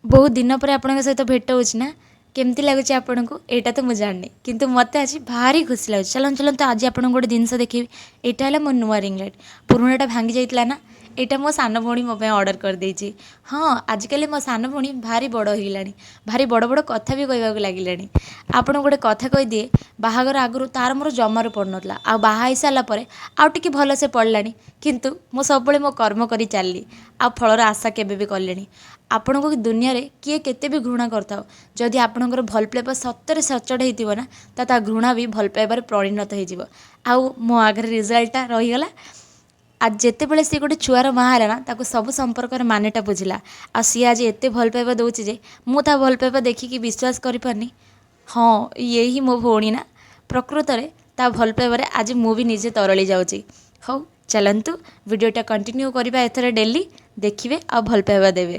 ବହୁତ ଦିନ ପରେ ଆପଣଙ୍କ ସହିତ ଭେଟ ହେଉଛି ନା? କେମିତି ଲାଗୁଛି ଆପଣଙ୍କୁ ଏଇଟା ତ ମୁଁ ଜାଣିନି, କିନ୍ତୁ ମୋତେ ଆଜି ଭାରି ଖୁସି ଲାଗୁଛି। ଚାଲନ୍ତୁ ଚାଲନ୍ତୁ, ଆଜି ଆପଣଙ୍କୁ ଗୋଟେ ଜିନିଷ ଦେଖେଇବି। ଏଇଟା ହେଲା ମୋ ନୂଆ ରିଙ୍ଗ ଲାଇଟ୍। ପୁରୁଣାଟା ଭାଙ୍ଗି ଯାଇଥିଲା ନା, ଏଇଟା ମୋ ସାନ ଭଉଣୀ ମୋ ପାଇଁ ଅର୍ଡ଼ର କରିଦେଇଛି। ହଁ, ଆଜିକାଲି ମୋ ସାନ ଭଉଣୀ ଭାରି ବଡ଼ ହେଇଗଲାଣି, ଭାରି ବଡ଼ ବଡ଼ କଥା ବି କହିବାକୁ ଲାଗିଲାଣି। ଆପଣଙ୍କୁ ଗୋଟେ କଥା କହିଦିଏ, ବାହାଘର ଆଗରୁ ତାର ମୋର ଜମାରୁ ପଡ଼ୁନଥିଲା, ଆଉ ବାହା ହେଇସାରିଲା ପରେ ଆଉ ଟିକେ ଭଲସେ ପଡ଼ିଲାଣି। କିନ୍ତୁ ମୁଁ ସବୁବେଳେ ମୋ କର୍ମ କରି ଚାଲିଲି ଆଉ ଫଳର ଆଶା କେବେ ବି କଲିନି। ଆପଣଙ୍କୁ ଦୁନିଆରେ କିଏ କେତେ ବି ଘୃଣା କରିଥାଉ, ଯଦି ଆପଣଙ୍କର ଭଲ ପାଇବା ସତରେ ସଚ୍ଚୋଟ ହେଇଥିବ ନା, ତ ତା ଘୃଣା ବି ଭଲ ପାଇବାରେ ପରିଣତ ହେଇଯିବ। ଆଉ ମୋ ଆଗରେ ରିଜଲ୍ଟଟା ରହିଗଲା। ଆଉ ଯେତେବେଳେ ସିଏ ଗୋଟେ ଛୁଆର ମା ହେଲା ନା, ତାକୁ ସବୁ ସମ୍ପର୍କର ମାନେଟା ବୁଝିଲା। ଆଉ ସିଏ ଆଜି ଏତେ ଭଲ ପାଇବା ଦେଉଛି ଯେ ମୁଁ ତା ଭଲ ପାଇବା ଦେଖିକି ବିଶ୍ୱାସ କରିପାରୁନି। ହଁ, ଇଏ ହିଁ ମୋ ଭଉଣୀ ନା? ପ୍ରକୃତରେ ତା ଭଲ ପାଇବାରେ ଆଜି ମୁଁ ବି ନିଜେ ତରଳି ଯାଉଛି। ହଉ ଚାଲନ୍ତୁ, ଭିଡ଼ିଓଟା କଣ୍ଟିନ୍ୟୁ କରିବା ଏଥର। ଡେଲି ଦେଖିବେ ଆଉ ଭଲ ପାଇବା ଦେବେ।